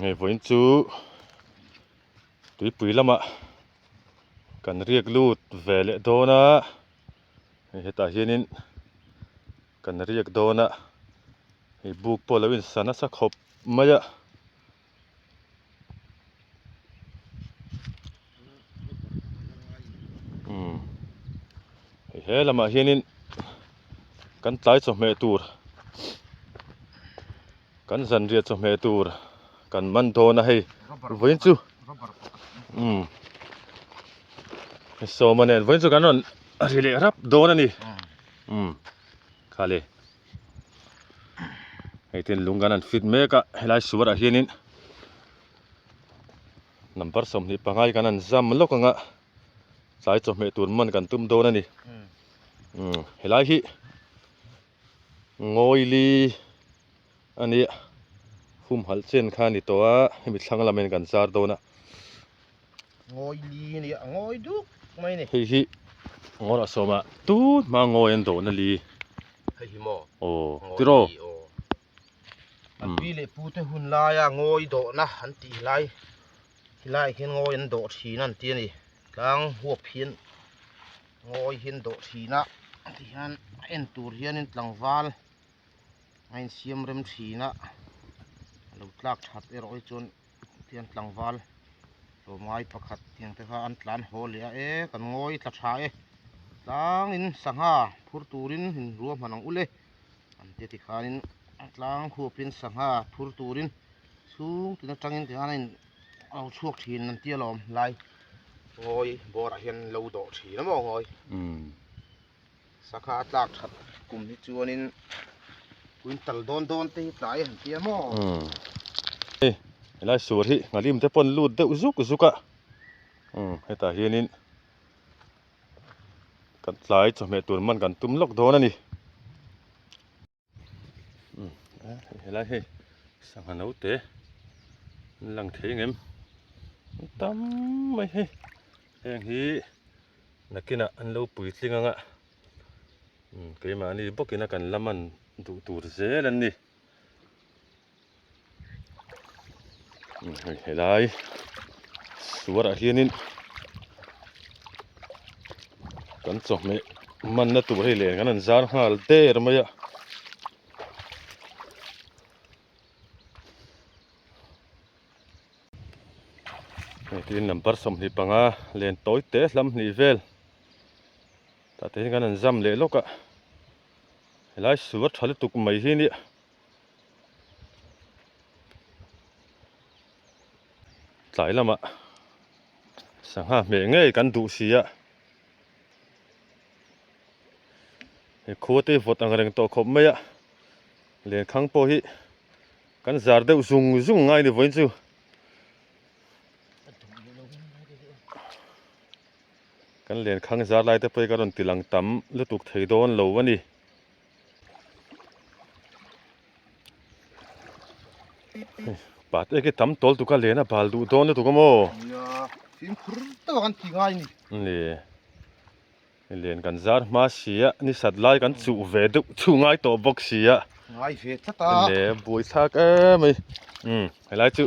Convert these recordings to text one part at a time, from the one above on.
Hei vawiin chu tuipui lamah kan riak lut ve leh dawn a hei hetah hianin kan riak dawn a hei buk pawh a lo insa nasa khawp mai a. He lamah hianin kan tlai chawhmeh tur kan zanriah chawhmeh tur kan man dawn a hei vawiin chu umm sawma nen vawiin chu kan rawn ri leh rap dawn a ni umm khale. Hei ten lung kan han fit mek a helai suarah hianin number 25 hi kan han zam lawk ang a tlai chawhmeh tur man kan tum dawn a ni umm helai hi ngawili a nia humhalh chen kha a ni tawh a hemi thlang lam hian kan zar dawn a. Ngawi li a nia, a ngawi duk mai a ni. Hei hi ngawrah sawma tun hma ngawi an dawhna li. Hei hi maw? Aw, tiraw? Aw. An pi leh pu te hun laia ngawi dawhna an tih lai, helaiah hian ngawi an dawh thin an ti a ni. Tlang huap hian ngawi hi an dawh thin a, tihian a en tur hianin tlangval a insiam rem thin a, a lo tlak that erawh hi chuan. Tiang tlangval tlawmngai pakhat tiang te kha an tlan haw leh a e kan ngawi tla tha e tlangin sangha phur turin in ruahman ang ule an ti tikhanin tlang huapin sangha phur turin chhung tin atangin tikhan a in lo chhuak thin an ti alawm lai ngawi bawrah hian lo dawh thin a maw ngawi. Sangha a tlak that kum hi chuanin quintal dawn dawn te hi tlai han tia maw? Umm hei helai suar hi nghalim te pawn lut deuh zuk zuk a umm hetah hianin kan tlai chawhmeh tur man kan tum lawk dawn a ni. Helai hei sangha naute an lang thei ang em an tam mai hei heng hi nakinah an lo puitling ang a keimahni bawkin a kan la man duh tur zel an ni hei helai suarah hianin kan chawhmeh manna tur hei len kan han zar nghal der mai a. Hei tin number 25 len tawi te hlam hnih vel tah te hian kan han zam leh lawk a helai suar tha lutuk mai hi nia. Tlai lamah sangha hmeh ngei kan duh si a, he khua te hi vawt ang reng tawh khawp mai a, lenkhang pawh hi kan zar deuh zung zung ngai ni vawiin chu. Kan lenkhang zar lai te pawh hi ka rawn ti lang tam lutuk thei dawn lo a ni. Pat eke tam tawl tuk a len a bal duh dawn lutuk a maw? Nia, fimkhur deuh a kan ti ngai ni. Ni, len kan zar hma si a, ni sat lai kan chuh ve deuh chu ngai tawh bawk si a. Ngai ve tlat a. Le, buai thlak em mai. Umm, helai chu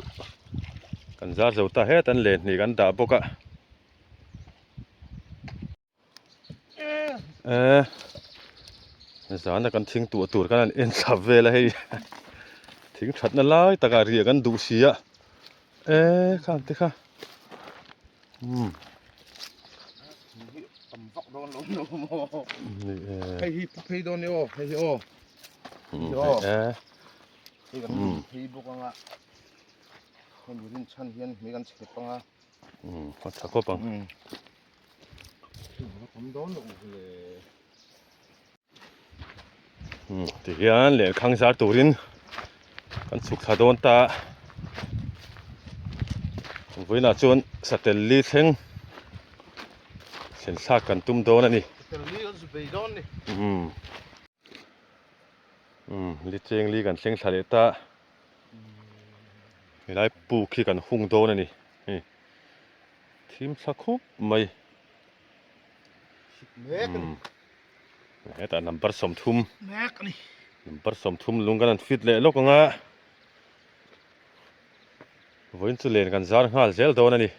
kan zar zo ta het an len hnih kan dah bawk a. Eh zana kan thing tuah tur kan han en thla vel a hei thing thatna lai takah riah kan duh si a eh khang te kha umm tam vak dawn lo no maw hei hi pu phei dawn ni aw hei hi aw eh hei kan phei bawk anga hemi rin chhan hian hmei kan chhep anga umm a tha khawp ang Tihian lehkhang zar turin kan chhuk thla dawn ta a, vawiinah chuan satel li thleng thlen thlak kan tum dawn a ni. Umm li cheng li kan thleng thla leh ta a, helai puk hi kan hung dawn a ni hei. Thim thla khup mai. Hetah number 30 mek a ni. Number 30 lung kan han fit leh lawk ang a. Vawiin chu len kan zar nghal zel dawn a ni.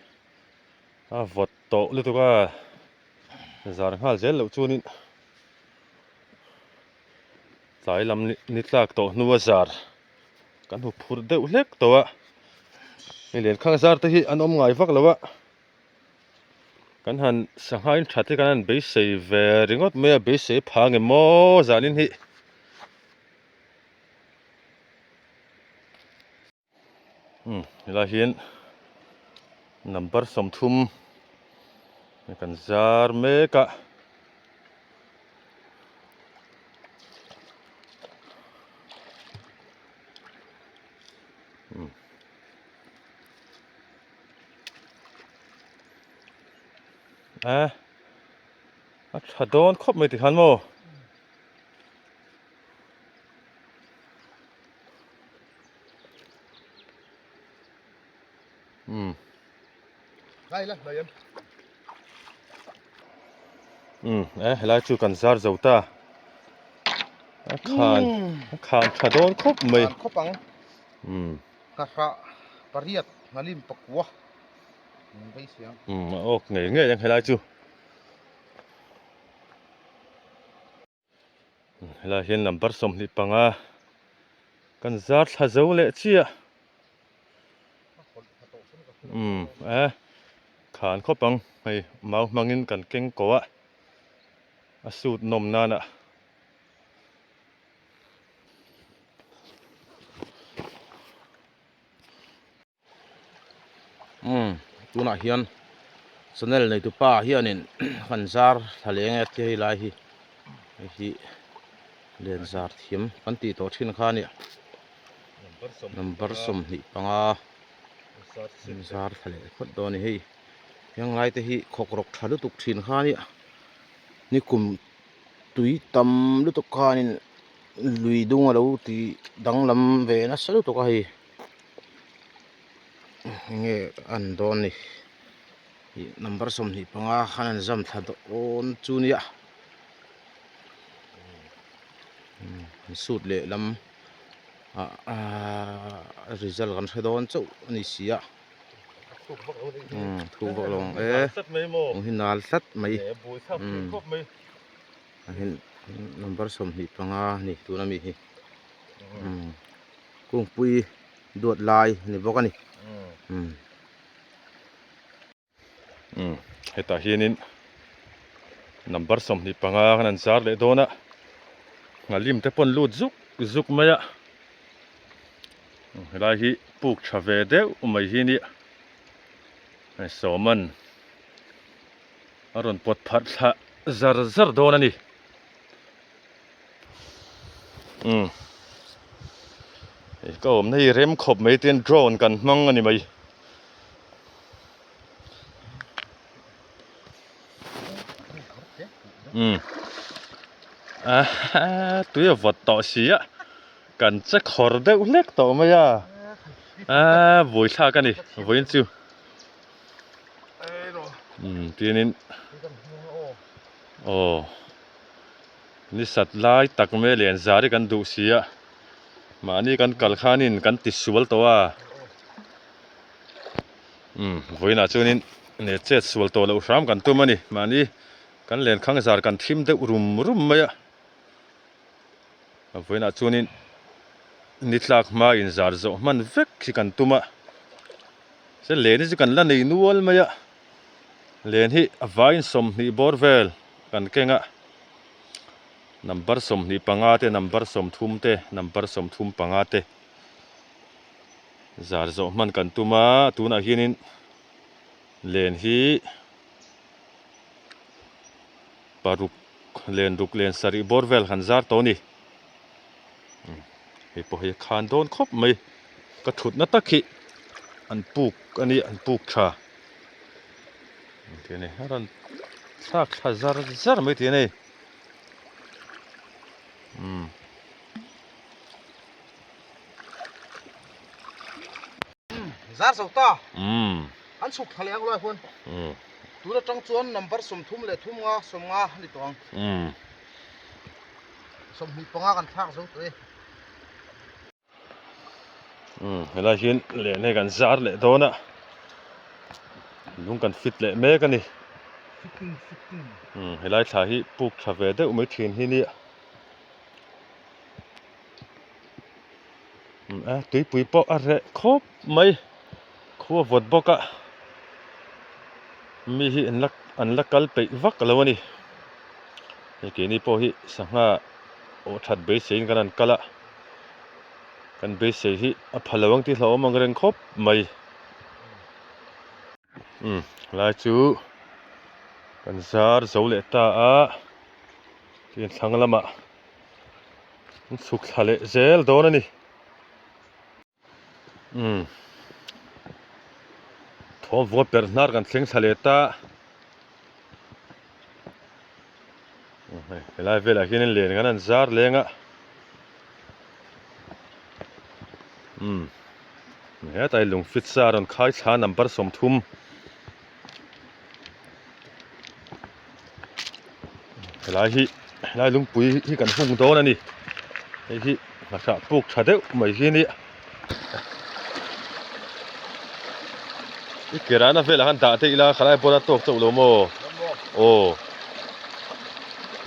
A vawt tawh lutuk a, zar nghal zel loh chuanin tlai lam ni tlak tawh hnua zar kan hmu phur deuh hlek tawh a. Hei lenkhang zar te hi an awm ngai vak lo a. Kan han sangha in that hi kan han beisei ve ringawt mai a, beisei pha nge maw zanin hi. Umm helai hian number 30 kan zar mek a. Umm. A a tha dawn khawp mai tikhan maw. Umm. Lai la hlai em. Umm e helai chu kan zar zo ta. A khan a khan tha dawn khawp mai. Khan khawp ang. Umm. Nghahrah pariat nghalim pakua min beisei ang. Umm a awk ngei ngei ang helai chu. Helai hian number 25 kan zar thla zo leh chiah. Umm e khan khawp ang hei mau hmangin kan keng ko a a sut nawm nana. Umm tunah hian channel nei tupa hianin kan zar thla leng e tia hei lai hi hei hi len zar thiam kan tih tawh thin kha a nia number 25 zar thla leh phawt dawn a ni hei heng lai te hi khawk rawk tha lutuk thin kha a nia nikum tui tam lutuk khanin lui dung a lo ti danglam ve nasa lutuk a hei enge an dawn ni ih number 25 khan an zam thla dawn chu nia an sut leh lam ah ahh result kan hre dawn chauh a ni si a. Thuk vak lo ang e ung hi nal tlat mai number 25 a ni tuna mi hi kungpui duat lai a ni bawk a ni. Hetah hianin number 25 khan an zar leh dawn a nghalim te pawn lut zuk zuk mai a helai hi puk tha ve deuh mai hi nia hei sawman a rawn pawt pharh thla zar zar dawn a ni umm hei ka awmna hi rem khawp mai ten drone kan hmang a ni mai. Umm ah tui a vawt tawh si a kan che khawr deuh hlek tawh mai a ah buaithlak a ni vawiin chu umm tianin aw ni sat lai tak mai lian zar hi kan duh si a mahni kan kal khanin kan ti sual tawh a. Umm vawiinah chuanin ne chet sual tawh loh hram kan tum a ni. Mahni kan lenkhang zar kan thim deuh rum rum mai a. Vawiinah chuanin ni tlak hma in zar zawh hman vek hi kan tum a. Chuan len hi chu kan la nei nual mai a. Len hi a vaiin 20 bawr vel kan keng a. Number 25 te, number 30 te, number 35 te. Zar zawh hman kan tum a, tunah hianin len hi paruk len ruk len sarih bawr vel han zar tawh a ni. Hei pawh hi a khan dawn khawp mai, ka thutna tak hi an puk a ni, an puk tha. Engtin a ni, a rawn thlak thla zar zar mai tih a ni. Umm. Zar zo ta. An chhuk thla leh ang lai huan. Tun atang chuan number 33 nga 50 a ni tawh ang. 25 kan thlak zo tawh e. Umm helai hian len hei kan zar leh dawn a lung kan fit leh mek a ni umm helai thla hi puk tha ve deuh mai thin hi nia umm a tuipui pawh a reh khawp mai khua vawt bawk a mi hi an la an la kal peih vak lo a ni hei keini pawh hi sangha aw that beiseiin kan han kal a. Kan beisei hi a pha lo ang tih hlauhawm ang reng khawp mai. Umm lai chu kan zar zo leh ta a tin thlang lamah an chhuk thla leh zel dawn a ni. Umm thawmvunga perh hnar kan thleng thla leh ta. Helai velah hian len kan han zar leng a umm hetlai lung fit sa rawn khai thla number 30 helai hi helai lungpui hi kan hung dawn a ni hei hi nghahrah puk tha deuh mai hi a nia i kirana velah khan dah daih ila khalai bawla tawk chauh lo maw aw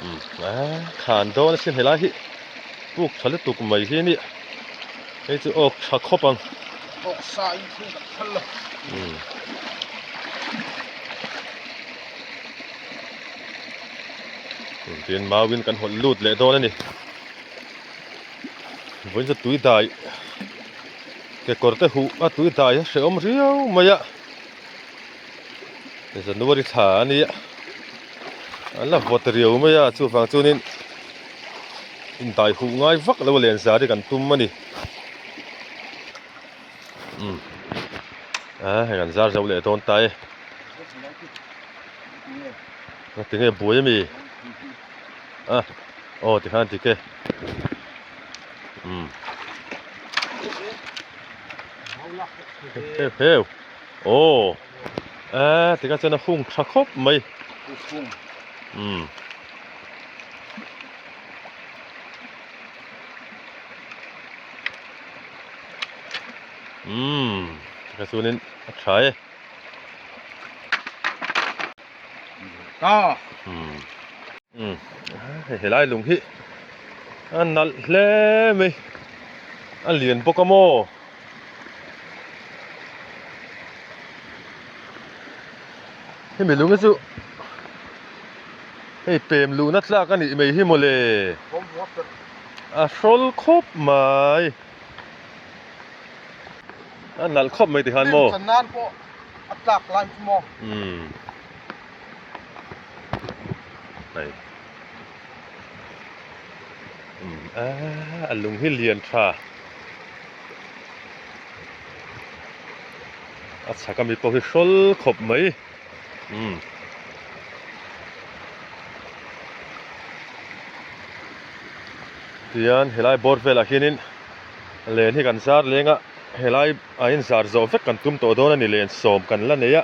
umm a khan dawn asin helai hi puk tha lutuk mai hi a nia hei chu awk tha khawp ang awk sa in thil kan phal lo umm tin mauin kan hawlh lut leh dawn a ni. Vawiin chu tui dai kekawr te huh a tui dai a hrehawm riau mai a January thla a nia an la vawt riau mai a chuvang chuanin indai huh ngai vak lo a len zar hi kan tum a ni umm a hei kan zar zo leh dawn ta e tinge buai ami. A aw tikhan dik e umm heu heu aw a tikhan chuan a hung tha khawp mai umm umm tikhan chuanin a tha e. Ta. Umm. Umm. Hei helai lung hi a nalh hle mai. A lian bawk a maw. Hemi lung hi chu hei pem luhna tlak a nih mai hi mawle. A hrawl khawp mai. A nalh khawp mai tikhan maw. A tlak lai chu maw? Umm. Hei. Umm a a lung hi lian tha. A chhak ami pawh hi hrawl khawp mai. Umm. Tihian helai bawr velah hianin len hi kan zar leng a. Helai a inzar zawh vek kan tum tawh dawn a ni len sawm kan la nei a.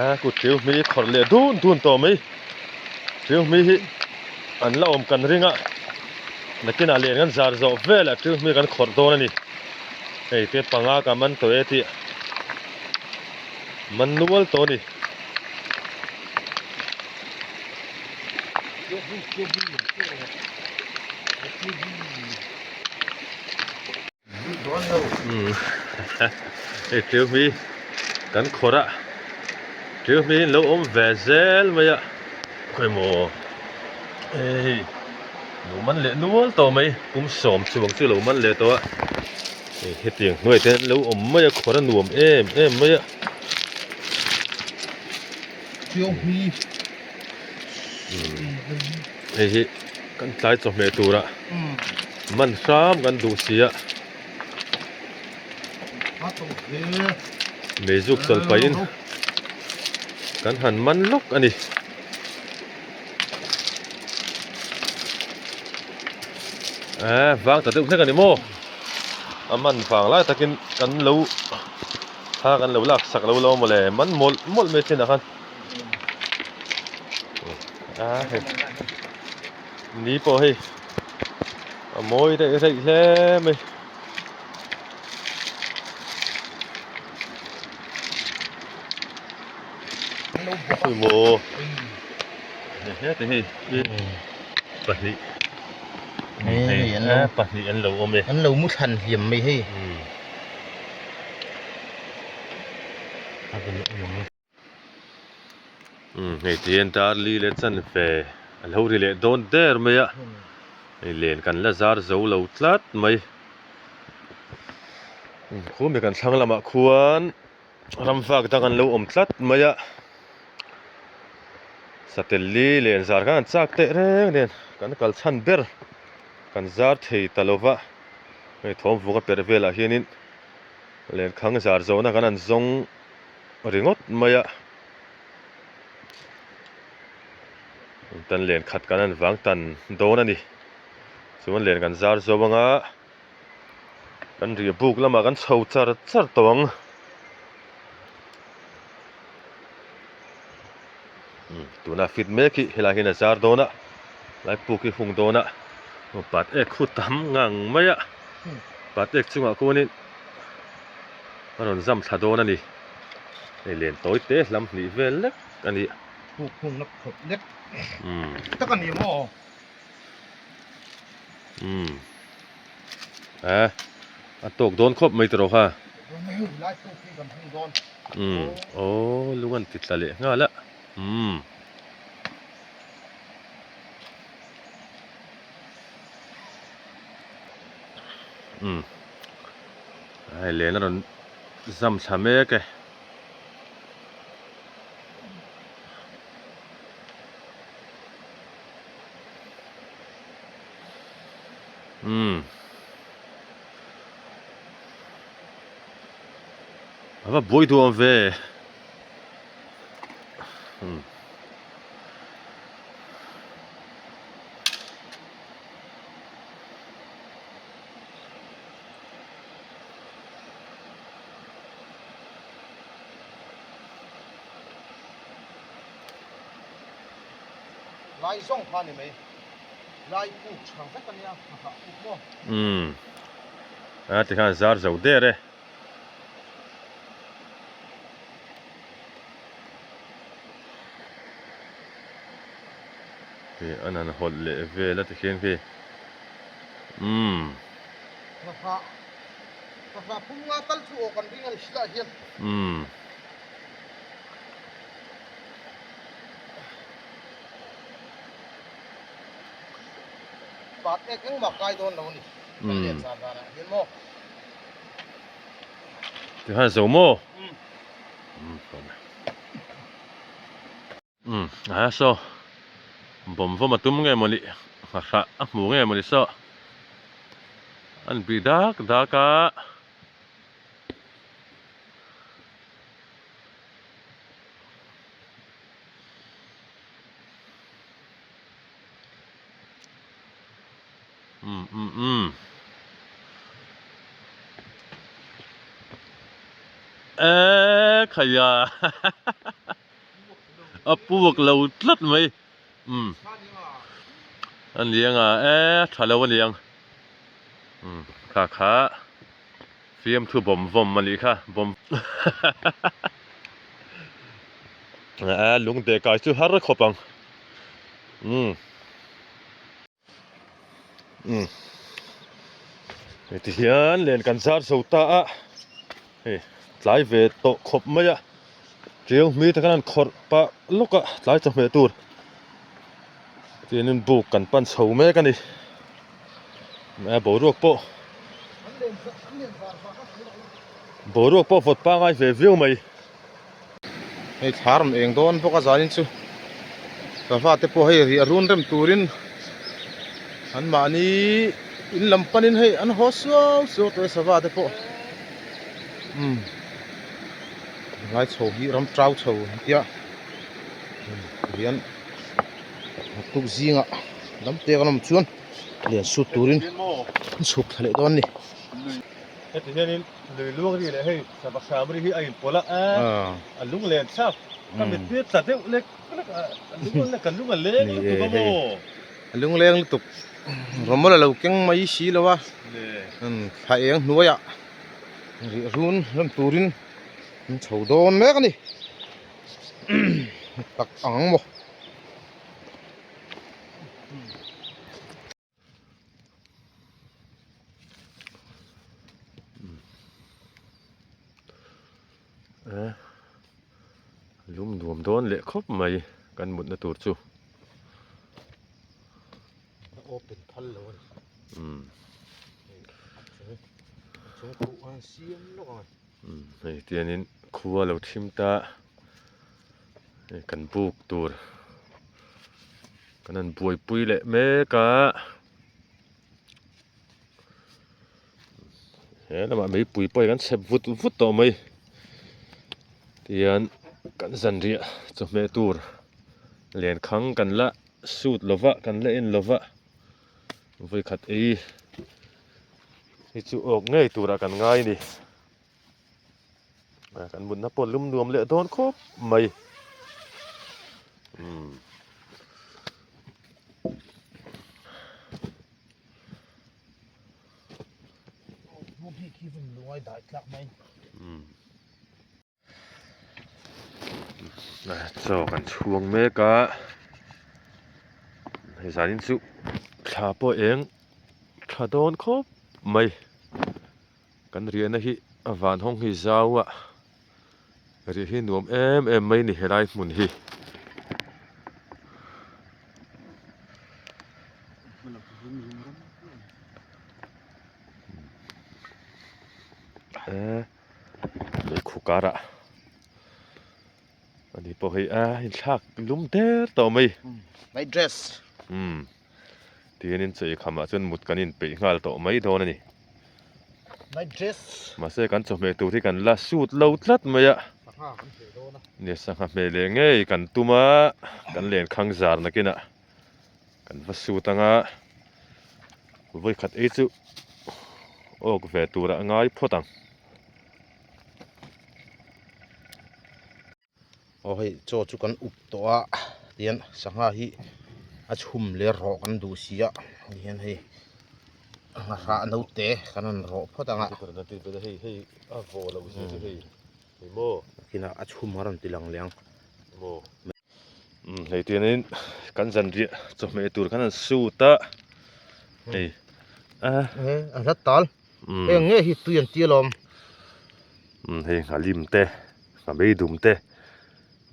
A kut tiu hmi khawrh leh dun dun tawh mai. Tiu hmi hi an la awm kan ring a. Nakinah len kan zar zawh velah tiu hmi kan khawrh dawn a ni. Hei te panga ka man tawh e tih man nual tawh a ni. Hei tiu hmi kan khawrh a tiu hmi hi an lo awm ve zel mai a khawimaw hei lo man leh nual tawh mai kum sawm chuang chu lo man leh tawh a hei hetiang hnuai te an lo awm mai a khawrh a nuam em em mai a. Hei hi kan tlai chawhmeh tura man hram kan duh si a meizuk chawlh pahin kan han man lawk a ni. Eh vang ta deuh hlek a ni maw a man vang lai takin kan lo thla kan lo lak sak lo lo mawle man mawlh mawlh mai thin ah khan. A hei ni pawh hei a mawi daih daih hle mai. Maw hete hei pahnih pahnih an lo awm e. An lo mu thlan hliam mai hei. Umm hei ti hian darli leh chanve a lo ri leh dawn der mai a hei len kan la zar zo lo tlat mai umm khumi kan thlang lamah khuan ram vak dang an lo awm tlat mai a satel li len zar khan an chak teh reng nen kan kal chhan ber kan zar thei ta lo va hei thawm vung a perh velah hianin lenkhang zar zawhna kan han zawng. ringawt mai a tan len khat kan han vang tan dawn a ni chuan len kan zar zo anga kan riah buk lamah kan chho char char tawh ang tuna fit mek hi helai hian a zar dawn a lai puk hi hung dawn a pat ek khu tam ngang mai a pat ek chungah khuanin. A rawn zam thla dawn a ni. Hei len tawi te hlam hnih vel lek a ni. Puk hungna khawp lek tak a ni maw? Umm. A a tawk dawn khawp mai tawh kha. Lai puk hi kan hung dawn. Umm. Aw lung an ti tla leh nghal a. Umm. Umm. Hei len a rawn zam thla mek e. Umm. A va buai duh awm ve. Umm. Lai zawng kha ni mai. Lai puk tha vek a nia, tha hah puk maw? Umm. A tikhan zar zo der e. Hei an han hawlh leh vel a tikhian khi. Umm. Ngahah ngahah pum nga tal chu aw kan ring a ni hrilh ah hian. Umm. Pat ek engmah kai dawn lo a ni. Kan len zan zan ah hian maw. Tikhan zo maw? Umm. Umm. Umm a saw bawm vawm a tum nge mawni nghahrah a hmu nge mawni saw an bih dak dak a. Umm umm umm eee khaia A puak lo tlat mai umm a ni anga e tha lo a ni ang umm kha kha fiamthu bawm vawm a nih kha bawm a lung deh kai chu har khawp ang umm. Umm heti hian len kan zar zo ta a hei tlai ve tawh khawp mai a tiang hmi te khan an khawrh pah lawk a tlai chawhmeh tur tianin buk kan pan chho mek a ni a boruak pawh boruak pawh vawt pangai ve viau mai. Hei thla rawn eng dawn bawk a zanin chu sava te pawh hei riah run rem turin an mahni in lam panin hei an haw suau suau tawh e sava te pawh umm lai chho hi ram tau chho an tia hian naktuk zingah dam te kan awm chuan lian sut turin an chhuk thla leh dawn a ni. Heti hianin lui luang ri leh hei sava hram ri hi a inpawlh a, a lunglen thlak ka mit hi tla deuh lek lek. Kan lung a leng lutuk a maw? A lung leng lutuk. Rawmawl a lo keng mai si lo a. Thla eng hnuaiah rih run rem turin an chho dawn mek a ni. Tak ang maw? Eh lum nuam dawn leh khawp mai kan mutna tur chu. A open phal lo a ni. Umm. A chung khuh a siam lawk ang a. Umm hei tianin khua lo thim ta hei kan buk tur kan han buaipui leh mek a he lamah meipui pawh hi kan chhep vut vut tawh mai tihian kan zanriah chawhmeh tur lenkhang kan la sut lova kan la en lova vawikhat ei hi chu awk ngei turah kan ngai a ni kan mutna pawh lum nuam leh dawn khawp mai umm. Chaw kan chhuang mek a hei zanin chu thla pawh eng tha dawn khawp mai kan riahna hi a van hawng hi zau a riah hi nuam em em mai a ni helai hmun hi. Meikhu karah ani pawh hei a inthlak lum der tawh mai. Night dress. Umm tihianin chaw khamah chuan mut kan inpeih nghal tawh mai dawn a ni. Night dress. Mahse kan chawhmeh tur hi kan la sut lo tlat mai a. Sangha kan hmeh dawn a. Nia sangha hmeh leh ngei kan tum a kan lenkhang zar nakinah. Kan va sut anga vawikhat ei chu awk ve turah a ngai phawt ang. Aw hei chaw chu kan up tawh a tihian sangha hi a chhum leh rawh kan duh si a tihian hei nghahrah naute kan rawn rawh phawt ang a. Kinah a chhum a rawn ti lang leh ang. Umm hei tianin kan zanriah chawhmeh tur khan an sut a hei a e a hlat tal heng nge hi tui an ti alawm umm hei nghalim te nghamei dum te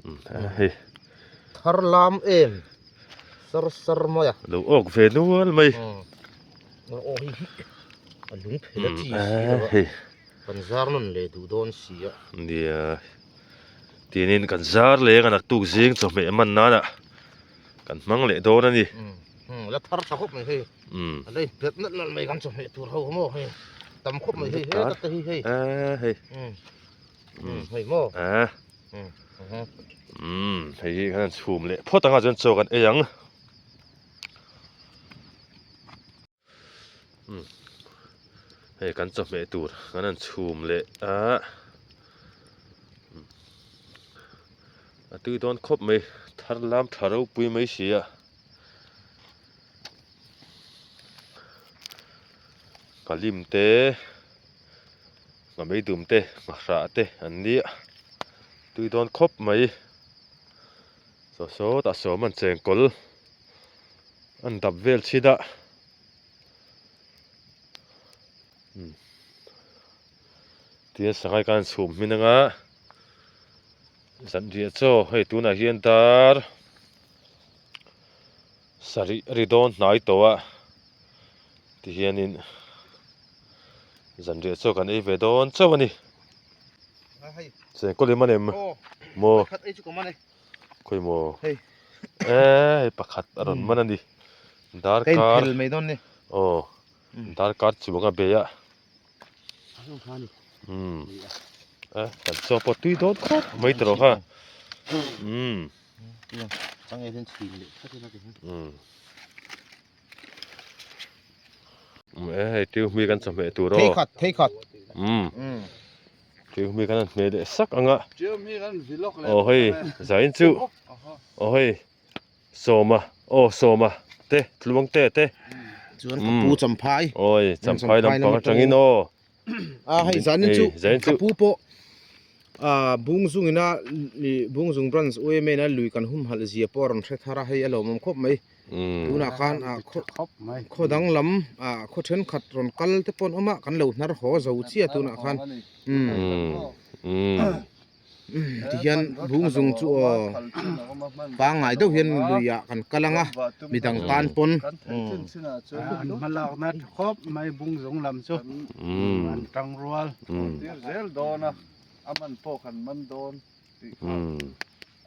umm hei thar lam em sar sar mai a lo awk ve nual mai aw hei hi a lung phel a chi si lo a hei kan zar nawn leh duh dawn si a nia Tianin kan zar leng a naktuk zing chawhmeh man nana kan hmang leh dawn a ni. Umm la thar tha khawp mai hei. Umm. A lei bet nalh nalh mai kan chawhmeh tur ho maw hei. Tam khawp mai hei he tak te hi hei. A hei. Umm. Umm hei maw. A. Umm. Umm hei hi kan han chhum leh phawt anga chuan chaw kan ei ang. Umm hei kan chawhmeh tur kan han chhum leh a a tui dawn khawp mai thar lam tha ropui mai si a kalim te nghamei dum te nghahrah te an nia tui dawn khawp mai saw sawtah sawm an chengkawl. An dap vel chhit a umm tia sangai khan an chhum hmin anga zanriah chaw hei tunah hian dar sarih a ri dawn hnai tawh a tihianin zanriah chaw kan ei ve dawn chauh a ni chengkawl i man em maw. Khawi maw? Hei. Eh, hei pakhat a rawn man a ni. Darkar. Ka inphel mai dawn ni. Aw. Darkar chuang a bei a. Umm. Eh, kan chaw pawh tui dawn khawp mai tawh kha. Umm. Umm. Eh, hei tiu hmi kan chawhmeh tur aw. Thei khat, thei khat. Umm. Ṭiau hmi kan han hmeh leh sak ang a. Aw hei zain chu aw hei sawma aw sawma te tluang te te. Chuan ka pu champhai. Awi champhai lampang atangin aw. A hei zanin chu ka pu pawh a bungzung ina bungzung branch UMA ina lui kan humhalh zia pawh a rawn hre thar a hei a lawmawm khawp mai. Tunah khan khaw dang lam khaw thenkhat rawn kal te pawh an awm a kan lo hnar haw zo chiah tunah khan tihian bungzung chu aw pangngai deuh hian luiah kan kal ang a midang tan pawn an hmalakna tha khawp mai bungzung lam chu an tangrual zel dawn a a man pawh kan man dawn tih kha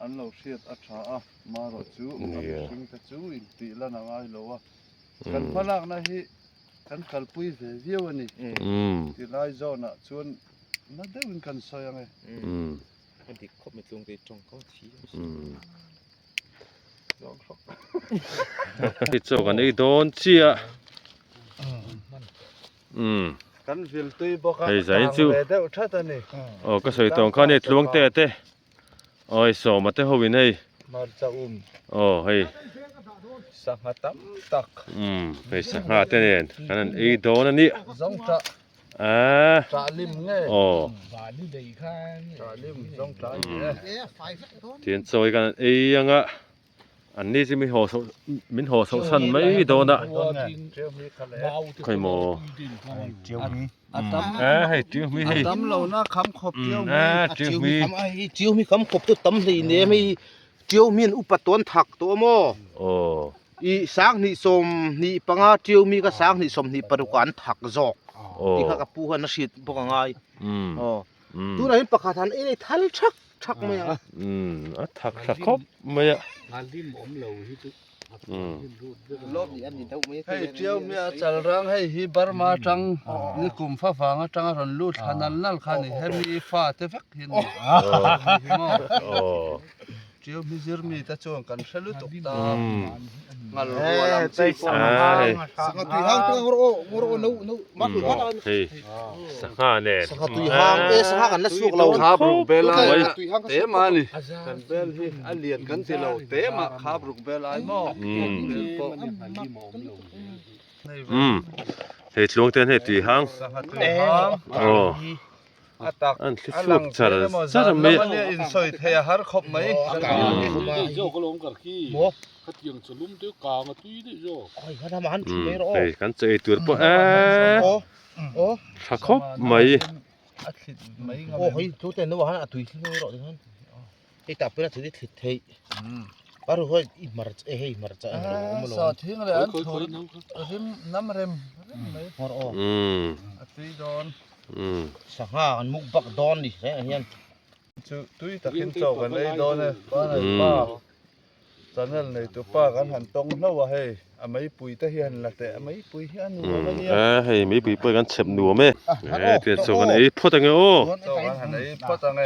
An lo hriat a tha a, marawh chu a mihring te chu intih lan a ngai lo a, kan hmalakna hi kan kalpui ve viau a ni. Ti lai zawnah chuan na deuhin kan sawi ang e. A dik khawp mai tlung te tawng kau thi. Hei chaw kan ei dawn chiah. Umm. Kan vil tui bawk a, Hei zain chu. a kang ve deuh that a ni. Aw ka sawi tawng khan hei tluang te te. Awi sawma te ho in hei. Hmarcha um. Aw hei. Sangha tam tak. Umm hei sangha te nen kan han ei dawn a ni. Zawng tah. Aaa. Tah lim nge. Aw. Tah lim zawng tah a ni e. Tian chawi kan han ei ang a. An ni chu min haw chhoh min haw chhoh chhan mai dawn a. Khawi maw. A hei tiu hmi hei. Tam lo na kham khawp tiu hmi. A tiu hmi. Tiu hmi kham khawp chu tam hlei nem hei tiu hmi an upa tawn thak tawh maw. Aw. I sanghnih sawmhnih panga tiu hmi kha sanghnih sawmhnih paruk ah an thak zawk. Aw. Ti kha ka pu hian a hriat bawk a ngai. Aw. Tunah hian pakhat han ei thal thak thak mai ang. Umm a thak tha khawp mai a. Nghalim awm lo hi chu Hei Tiau mi a chal rang hei hi Burma atang ni kum fa vang atang a rawn lut thla nal nal kha a ni hemi fa te vek hi a ni Tiau mi zir mi te chuan kan hre lutuk ta ngal rual ang chi pawh Sangha tui hang te ngawr aw ngawr aw no no ma tui hang hei sangha nen sangha tui hang e sangha kan la suak lo kha bruk bel ai te ma ni kan bel hi a lian kan ti lo te ma kha bruk bel ai maw bel pawh um hei tluang ten hei tui hang sangha tui hang aw A tak An thli a chhuak lang char thei emaw char zan mai lam ania insawi thei a har khawp mai. Hei kan chaw ei tur pawh eee tha khawp mai. Sangha an mukbak dawn ni rengah hian. Chu tui takin chaw kan ei dawn e, panel pa channel nei tu pa kan han tawng hlauh a hei a meipui te hi han la teh a meipui hi a nuam a nia. A hei meipui pawh kan chhep nuam e, e tiang chaw kan ei phawt ange aw. Chaw kan han ei phawt ange.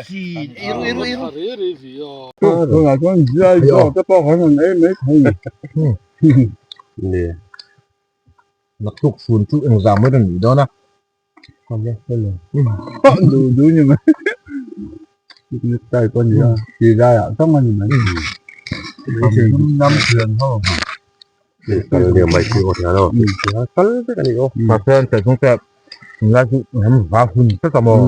Tunah chuan zai zawk te pawh kan han ei mai thei. Ni. Naktuk fun chu engzah mai rawn nih dawn a. Du du ni mai. Picnic type a ni a, ti laiah zawng a ni mai. Nam thian ho. Kal leh mai khi aw thian aw. Kal vek a ni aw. Mahse an sawi chung te tunlai chu ram va hun vek a maw.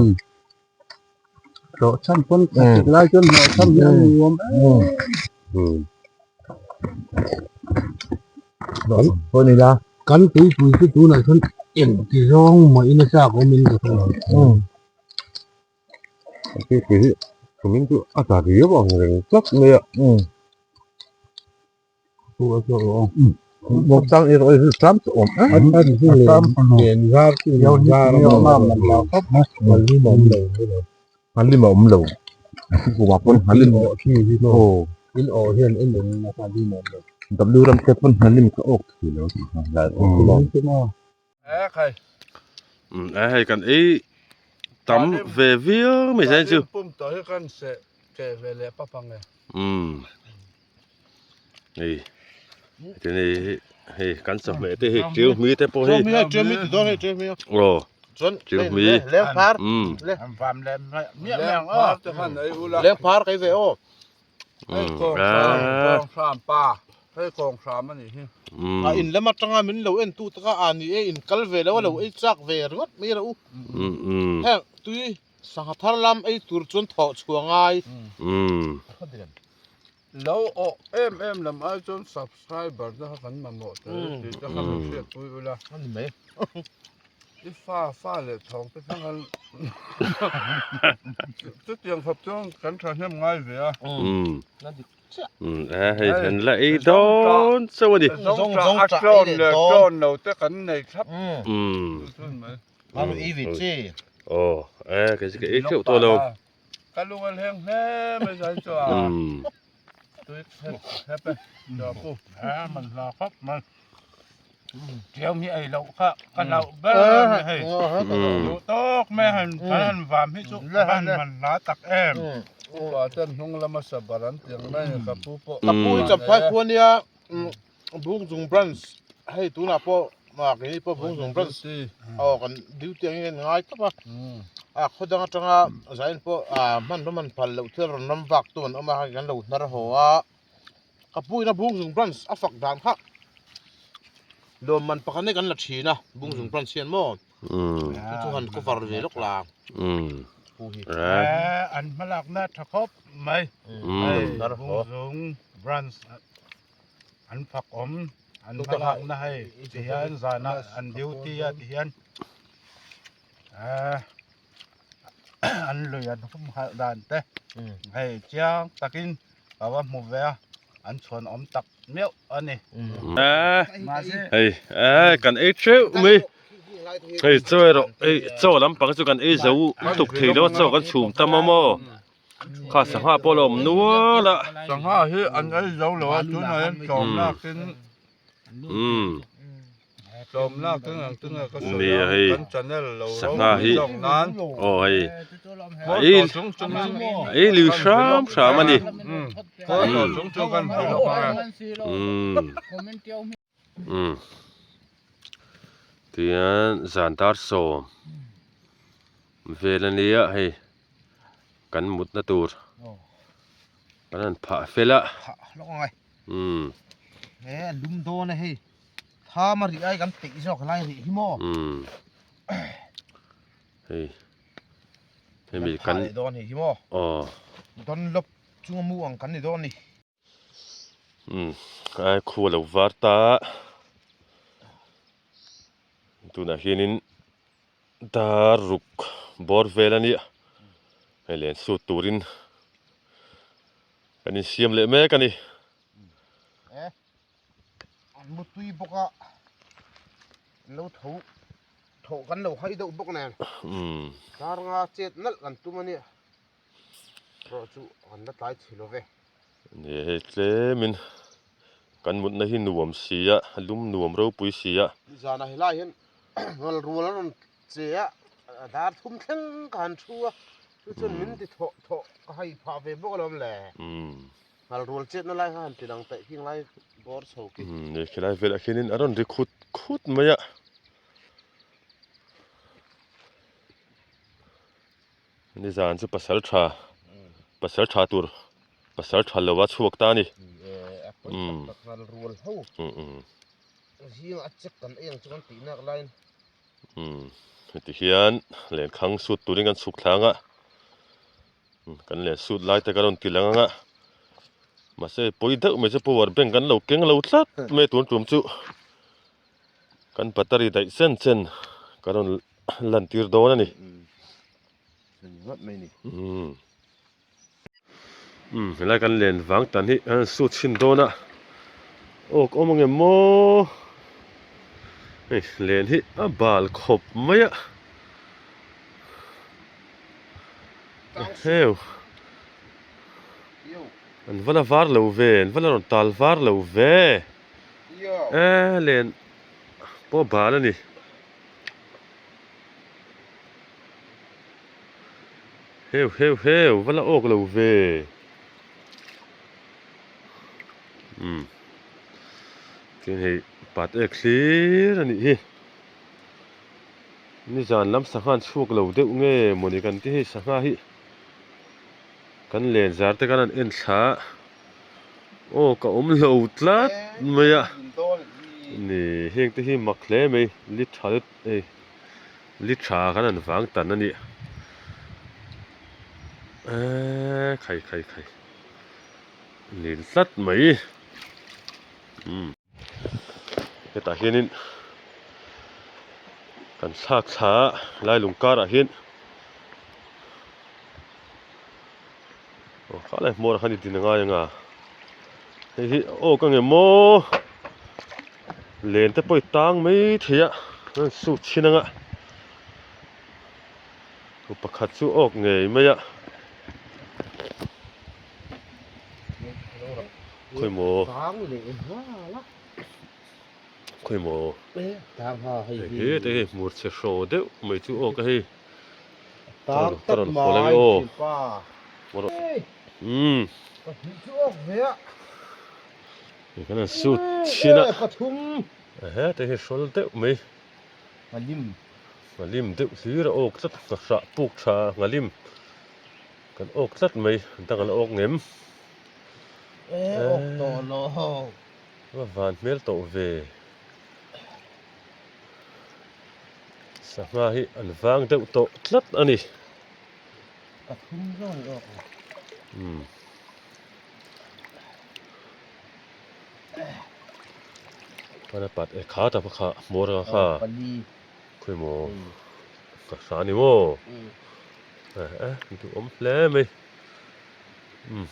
Hlawh chhan pawn khat lai chuan hlawh chhan hi a nuam em. Hlawh ni la. Kan tuipui chu tunah chuan engti zawng mahin a chak awmin ka hre lo. Tuipui hi kumin chu a tla riau ang reng tlat mai a. Hei kan ei tam ve viau mai zai chu. Umm hei hei hei kan chawhmeh te hei tiu hmi te pawh hei aw. Chuan Chiu mi. Leng phar. An vam lem miah miah ang aw. Te khan ei ula. Leng phar kai ve aw. Hei kawng hram, kawng hram pa. Hei kawng hram a nih hi. A in lam atanga min lo en tu taka a ni e in kal ve lo a lo ei chak ve ringawt mai rawh u. Heng tui sangha thar lam ei tur chuan thawh chhuah ngai. Lo awh em em lam ai chuan subscriber te kha kan mamawh tel tih te kha min hriatpui ula. A ni mai. I fa fa leh thawng te thleng an chutiang khawp chuan kan thahnem ngai ve a. Hei kan la ei dawn chauh a ni. Zawng zawng a tlawn leh tlawn lo te kan nei thlap. Mami ei ve che. Aw, kei chu ka ei teuh tawh lo. Ka lung a hleng hle mai zai chu a. Tui hep hep e. Chua pu. A man hla khawp mai. Tiau hi ei loh kha ka hlauh ber a ni hei. Duh tawk mai han kan han vam hi chu a han man hla tak em. Upa ten hnung lama sabar an ti ang mai a ka pu pawh. Ka pu hi champhai khua nia Bungzung branch hei tunah pawh keini pawh Bungzung branch aw kan duty angin kan ngai tawp a. A khaw dang atanga zain pawh hmanraw man phal loh thil rawn ram vak tu an awm a hei kan lo hnar haw a. Ka pu ina Bungzung branch a fak dan kha lawmman pakhat nei kan la thin a Bungzung branch hian maw chu chu han cover ve lawk la pu hi. An hmalakna tha khawp mai hei Bungzung branch an fak awm an hmalakna hei ti hian zanah an duty a ti hian an lui an humhalh dan te hei chiang takin ka va hmu ve a an chhuan awm tak meuh a ni. Hei kan ei theuh mai hei chaw erawh hei chaw lampang chu kan ei zo lutuk thei lo a chaw kan chhum tam a maw kha sangha pawh a lo awm nual a. Sangha hi an ei zo lo a tunah hian tlawm lakin tlawm lakin ang chu nge ka sawi a kan channel lo ropui zawk nan aw hei ei lui hram hram a ni tihian zan dar sawm vel a nia hei kan mutna tur kan han phah fel a. Umm. He a lum dawn a hei. Tham a rih ai kan peih zawk lai rih hi maw. Umm. Hei. Hemi kan leh dawn hei hi maw. Aw. Don lawp chunga mu ang kan ni dawn ni. Umm. Ai khu a lo var ta. Tunah hianin dar ruk bawr vel a nia. Hei len sut turin Kan insiam leh mek a ni. E, an mu tui bawk a, an lo tho, thawh kan lo hai deuh bawk nen. Umm. Dar nga chet nalh kan tum a nia. Erawh chu kan la tlai chhi lo ve. Ni hei tlemin kan mutna hi nuam si a, lum nuam ropui si a. Nizanah helai hian ngal rual an rawn che a, dar thum thleng ka han thu a, chu chuan min ti thawh thawh ka hai phah ve bawk alawm le. Ngal rual chetna lai kha han ti lang taih khi ngai bawr chho khi. Ni khilai velah khianin a rawn ri khut khut mai a. Nizan chu pasal tha, pasal tha tur, pasal tha lo a chhuak ta a ni. Ni e, a pawi tak tak ngal rual ho. Zing a check kan ei ang chu kan tih nak laiin. Umm heti hian lenkhang sut turin kan chhuk thlang a kan len sut lai te kan rawn ti lang ang a mahse pawi deuh mai chu power bank kan lo keng lo tlat mai tun tum chu kan battery daih chen chen kan rawn lan tir dawn a ni. Umm. Umm helai kan len vang tan hi an sut chhin dawn a awk awm ang em maw hei len hi a bal khawp mai a heu an va la var lo ve an va la rawn tal var lo ve e len pawh a bal a ni. Heu heu heu va la awk lo ve umm tin hei pat ek hlir a nih hi. Nizan lam sangha an chhuak lo deuh nge mawni kan ti hei sangha hi kan len zar te khan an en thla a aw ka awm lo tlat mai a ni heng te hi mak hle mai li tha lut hei li tha khan an vang tan a ni eee khai khai khai lin tlat mai umm. Hetah hianin kan thlak thla a lai lung karah hian aw kha lai hmawrah khan i din a ngai ang a hei hi aw ka nge maw len te pawh i tang mai thei a an sut thin ang a pakhat chu awk ngei mai a. Khawi maw? Khawi maw? He te hei hmur chhe hraw deuh mai chu aw ka hei. Ka rawn haw la nge aw. Umm. Hei kan han sut chhin a. He te hei hrawl deuh mai. Nghalim deuh hlir a awk tlat nghahrah puk tha nghalim. Kan awk tlat mai, dang ala awk ngem. E awk tawh lo. Va van hmel tawh ve. Sangha hi an vang deuh tawh tlat a ni. Pathum zawng ni awk. Umm. Pana pat e kha ta kha hmawr a kha. Pali. Khawi maw? Ka hra ni maw? Eh duhawm hle mai umm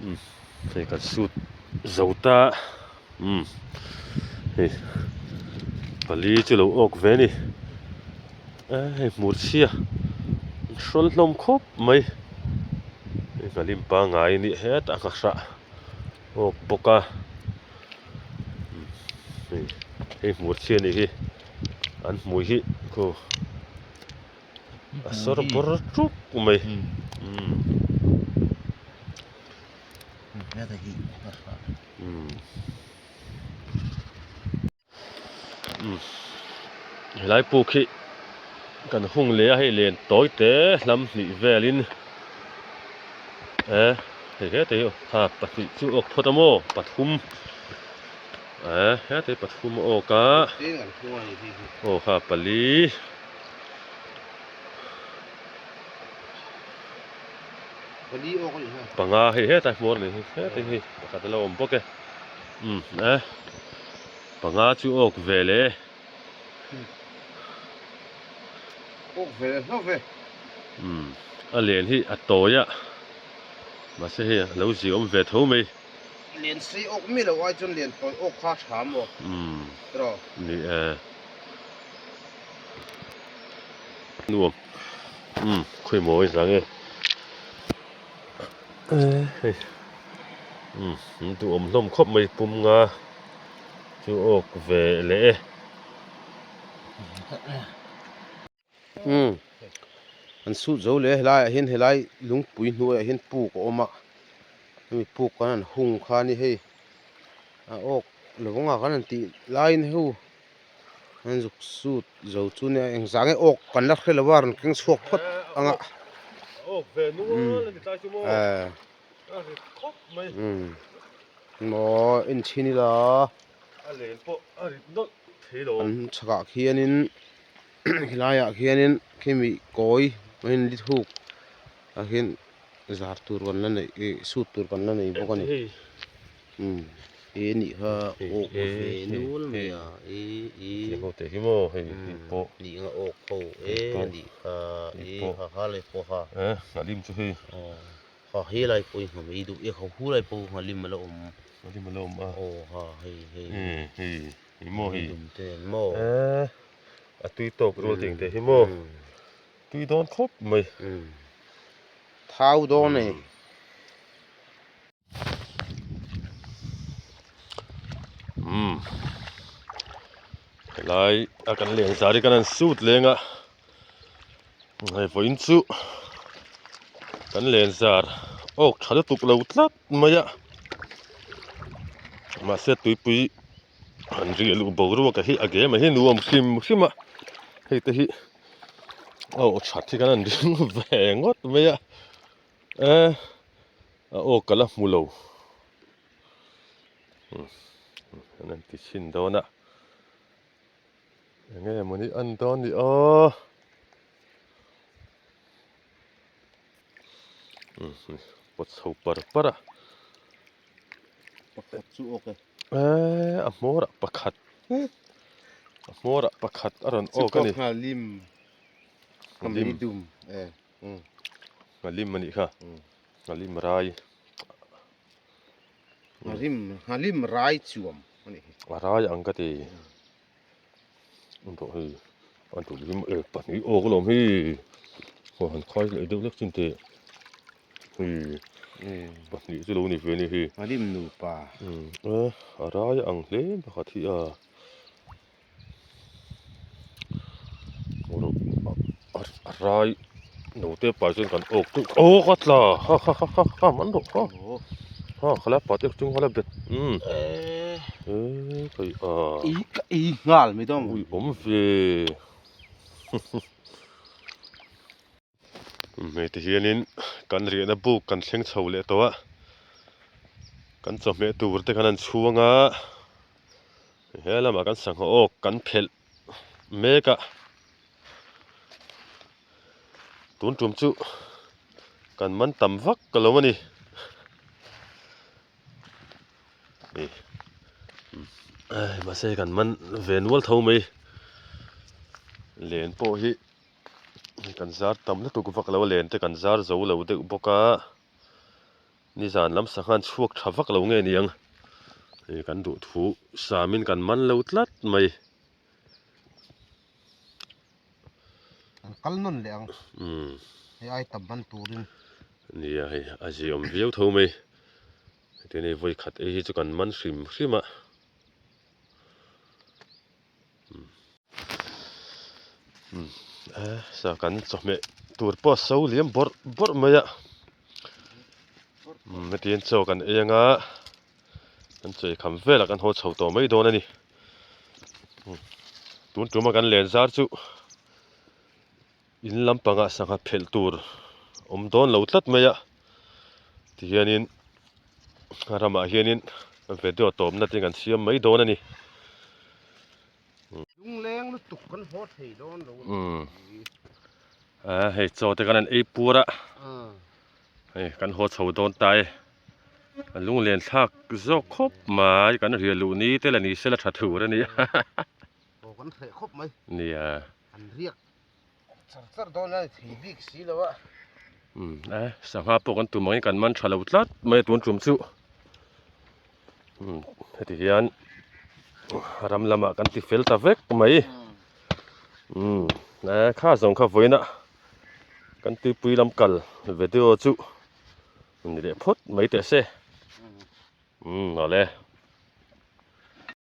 umm hei kan sut zo ta umm hei pali chu lo awk ve a ni eh hei hmur chhia hrawl hlawm khawp mai hei nghalim pangngai a nih hetah ka hrah. Awk bawk a hei hei hmur chhia anih hi an hmui hi khu a sawr bawr ṭuk mai umm umm. Helai puk hi kan hung leh a hei len tawi te hlam hnih velin eh hei hetah hi ha pahnih chu awk phawt a maw pathum eh hetah hi pathum a awk a aw kha pali. Panga hei hetah hmuar a ni hetah hi pakhat a lo awm bawk e umm eh. Panga chu awk ve le. Awk ve le hlauh ve. Umm a len hi a tawi a mahse hei a lo zi awm ve tho mai. Len sei awk mi lo ai chuan len tawi awk kha a tha maw? Umm Tiraw? Ni e. Nuam umm khawi mawi zang e. Hei umm an duhawm hlawm khawp mai pum nga chu awk ve leh e. Umm an sut zo leh helaiah hian helai lungpui hnuaiah hian puk a awm a hemi puk kan han hung kha a ni hei a awk lovanga kan han tih laiin heu. An zuk sut zo chu nia engzah nge awk kan la hre lo a rawn keng chhuak phawt ang a. Awk ve nual a ni tlai chu maw a rit khawp mai. Maw en chhin ila. A len pawh a rit nawlh thei lo. An chhakah khianin helaiah khianin khimi kawi in li thuk ah khian zar tur kan la neih ih sut tur kan la nei bawk a ni. Umm e nih kha awk ve nual mai a e e Tiang te hi maw hei hi pawh nih nga awk ho e nih kha e ha ha lai pawh ha e nghalim chu hei aw ha he lai pawh hi ngha mai duh e ha hu lai pawh nghalim a la awm nghalim a la awm a aw ha hei hei e hei hi maw hei dum te an maw e a tui tawk rual ting te hi maw tui dawn khawp mai thau dawn e. Umm helai a kan leng zar hi kan han sut leng a hei vawiin chu kan len zar awk tha lutuk lo tlat mai a. Mahse tuipui han riah luh boruak hi a game hi nuam hrim hrim a hei te hi aw that hi kan han ring ve ngawt mai a eh a aw ka la hmu lo an han ti chhin dawn a eng nge mawni an dawn ni aw. Pawt chho par par a. Pakhat chu awk e. Eee a hmawr ah pakhat. A hmawr ah pakhat a rawn awk a ni. Chukawk nghalim. Nghalim. Dum e. Nghalim a nih kha. Nghalim rai. Nghalim nghalim rai chuam a nih hi. A rai ang ka ti. Tawh hei a duh hi e pahnih awk alawm hi aw han khai leh deuh hlek chin teh hei pahnih chu lo ni ve a ni hi a rim nupa e a rai ang hle pakhat hi a a rai naute pai chuan kan awk deuh aw ka tla ha ha ha ha ha man rawh ha. Ha khala pa te chung khala bet um e kai a i ka i ngal mi dawm ui awm ve hei ti hianin kan riahna buk kan thleng chho leh tawh a kan chawhmeh tur te khan an chhuang a he lamah kan sangha awk kan phelh mek a. Tun tum chu kan man tam vak ka lo a ni. Mahse kan man ve nual tho mai. Len pawh hi kan zar tam lutuk vak lo a, len te kan zar zo lo deuh bawk a. Nizan lam sanghan chhuak tha vak lo nge niang. Kan duhthu samin kan man lo tlat mai. An kal nawn leh ang. Hei ai tam man turin. Nia hei a zi awm viau tho mai. Heti nei vawi khat ei hi chu kan man hrim hrim a. Sa kan chawhmeh tur pawh a so liam bawrh bawrh mai a. Hetiang chaw kan ei anga. Kan chei kham velah kan haw chho tawh mai dawn a ni. Tun tuma kan len zar chu in lampangah sangha phelh tur awm dawn lo tlat mai a. Tihianin ramah hianin video tawpna te kan siam mai dawn a ni. Lungleng lutuk kan haw thei dawn lo. Hei chaw te kan han ei pur a. Hei kan haw chho dawn ta e. A lunglen thlak zawk khawp mai kan riah luh ni te la ni se la tha thur a nia. Aw kan hreh khawp mai. Nia. An riak char char dawn a ni thei bik si lo a. Umm e sangha pawh kan tum angin kan man tha lo tlat mai a tun tum chu. Umm heti hian ram lamah kan ti fel ta vek mai. Umm e kha zawng kha vawiin a kan tuipui lam kal video chu. Ni leh phawt mai teh se. Umm awle.